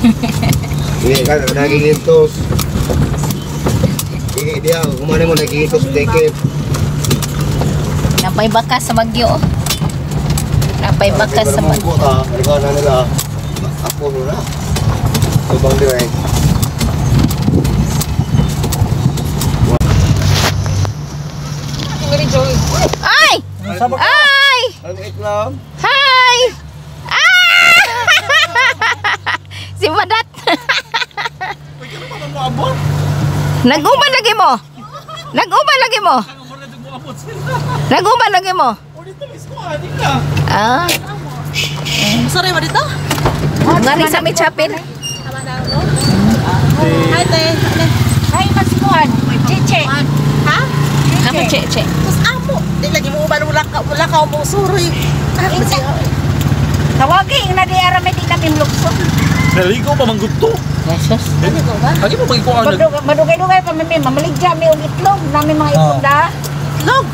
Hindi ka nagigintos. Hindi diya, kumana mo nagigintos ticket. Napay bakas sa bagyo. Napay bakas sa bagyo. Halika na nila. Ako na. Tubang dire. Ay! Ay! Ang itlog. Hi! Ah! Si Madat. Nag-uban lagi mo. Nag-uban lagi mo. Nag-uban lagi mo. Ah. Sorry ba dito? Ngari sa may chapel. Hi, te. Hi, Maskuan. Chiche. Ha? Amo che che. Tapos amo. Di lagi mo uban wala ka mo suroy. Tawagi na di ara may di namin lukso. Naligo pa mangguto. Jesus. Agi mo pagikuan nag Madugay-dugay pa mami, mamaligya mi og itlog, nami mga itlog da. Itlog.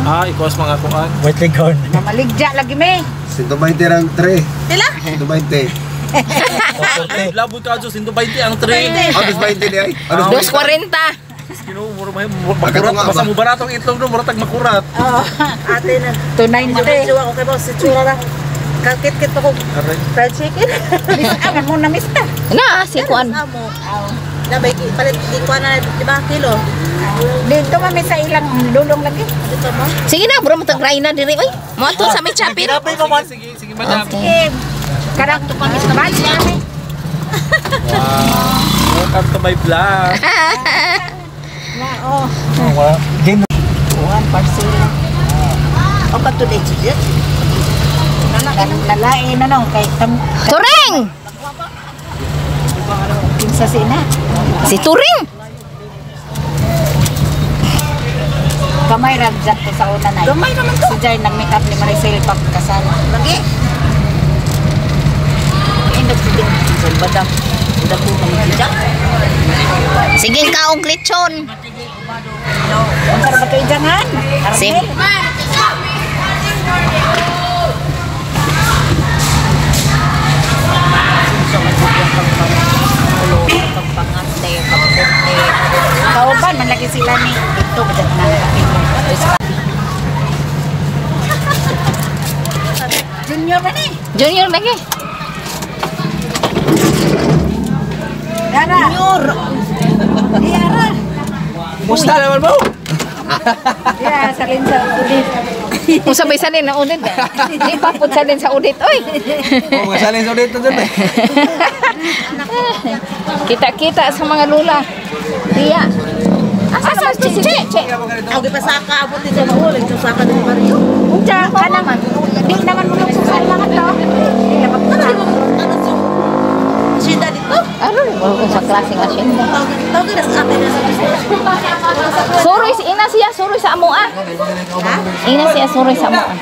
Ah, ikaw mga kuan. White leghorn. Mamaligya lagi mi. 120 ang tray. Pila? 120. Labot ka dyan, 120 ang tray. Ah, 220 di ay. Ano? 2.40. Ginoo, mura may makurat. Basta mo baratong itlog no, mura tag makurat. Oo. Ate na. 290. Jowa ko kay boss, si Chura lang. Kakit-kit pa ko fried chicken. Aman mo na mista. Na si kuan. Amo. Nabay palit di ko na 5 kilo. Dito mami sa ilang lulong lagi. Dito mo. Sige na, bro, matag na diri oy. Mo ato sa may chapel. Sige, sige, madam. Okay. Karang to kami sa bali. Wow. Welcome to my vlog. Na oh. Game. Kuan parcel. O pa today chiche. Nalain na no kay tam Turing! kinsa sina. Si Turing! Kamay ra dyan to sa una na. Gamay naman to. Si Jai nag-make up ni Maricel pagkasal. Lagi. Sige kaog lechon. Unsa ra ba to ijangan? Sim. Kauban man lagi sila ni dito ba dyan na Junior ba ni? Junior lagi. Dara. Junior. Diara. Musta naman mo? Ya, salin sa ulit. Kung sabay salin na ulit. Di pa pud salin sa ulit oy. Oh, masalin sa ulit dyan eh. Kita-kita sa mga lula. Tiya. Asa naman si Che? Ako gipasaka abot dito maulit sa saka ni Mario. Unsa ka naman? Di naman mo luksusan mga to. Di na Ano ano sa Sinda dito? Ano kung sa klase nga siya. Tawag na sa atin na sa Suroy si ina siya, suroy sa amo ah. Ina siya suroy sa amo ah.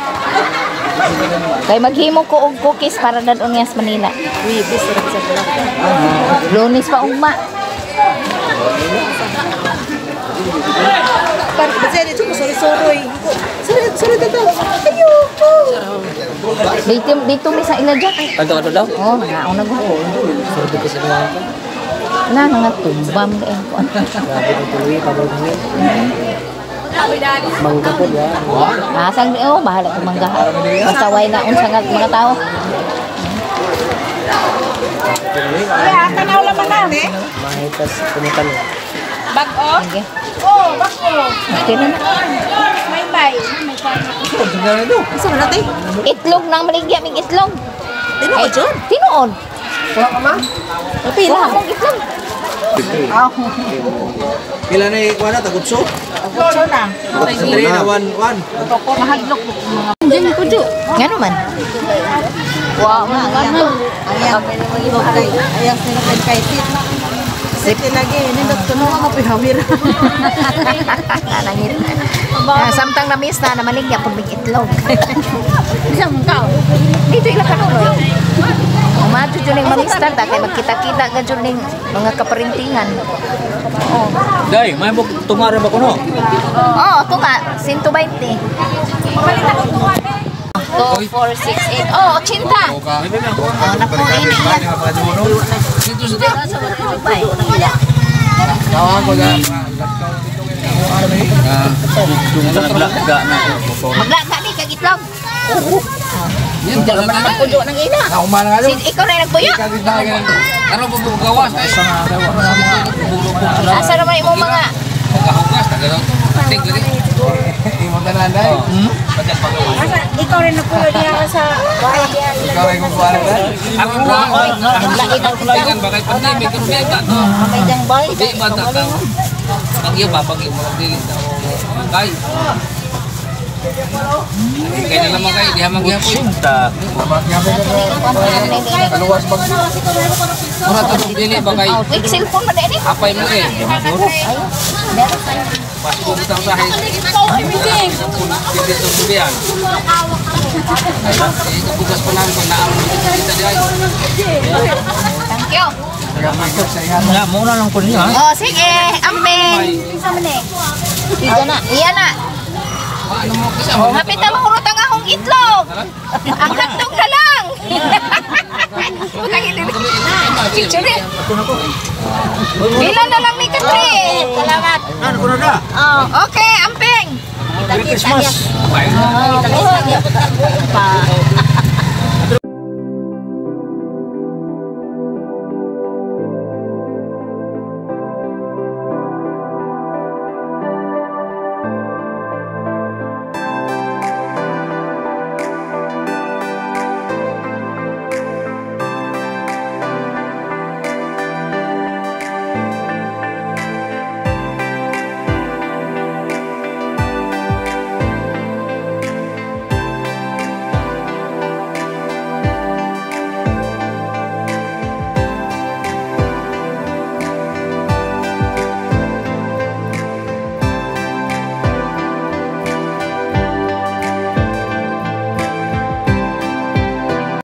Kay maghimo ko og cookies para dadon niya sa Manila. Wibis ra sa vlog. Lunes pa ugma. Para ba siya dito mo suri-suroy. Suri dito. Ayoko. Dito dito mi sa ila dyan. Ano daw? Oh, nauna ko. Sorry ko sa mga ko. Na mga tumbam kay ko. Grabe ang tuloy, pabor kami. Mangga po, ya. Asang oh bahala ko mangga. Basta way na unsa nga mga tao. Ya, tanaw laman na. Mahitas kumutan. Bag-o? Sige. Oh, bag-o. Okay na. May bay. May bay. Isa man natin. Itlog nang maligya mig itlog. Tinuod jud. Tinuod. Pila. Wala mong itlog. Pila na ikuha na, tagutso? Otso na. Sa 3 na 1, 1. Mahadlok mga Diyan ko jo. Ngano man? Wa man ngano. Ayang ayang sila kay kay Sit lagi nindot kuno mo pihawir. Nangit. Samtang na miss na namaligya pud mig itlog. Isang tao. Dito ila kanuloy. Umadto jud ning mamista ta kay magkita-kita ka jud ning mga kaparintingan. Oo. Day, may buk tungara ba kuno? Oo, tunga 120. Palit akong tuwa eh. 2, 4, 6, 8. Oh, 80. Oh, naku, ini yan. Maglaga ni kag itlog. Magpuyo ng ina. Si ikaw na yung nagpuyo. Karon po gawas ay. Asa naman imong mga Pagkahugas tagalaw. Tig lagi. Asa, ikaw rin nagpuyo diha ka sa bahay diha. Ako ra. Ang bakay pandemic karon di ba to. May dang boy. Di ba ta ka? Pagyo ba pagyo mo dili ta. Kay. Kay na lamang kay diha man gyapon. Mura to dili ba kay Oh, quick cellphone man ini. apay mo eh. Pasko butang sa akin. Dito subian. Eh, kabugas pa namin pag naamon dito kita di ay. Thank you. Na, muna lang ko niya. Oh, sige. Amen. Iya na. Iya na. Ano mo kasi Oh, hapit na mahurot ang akong itlog. Ang hotdog na lang. Putang ina. Picture eh. Bila na lang ni Katrin. Salamat. Oh, okay, amping. Merry Christmas. Kita-kita niya. Pa.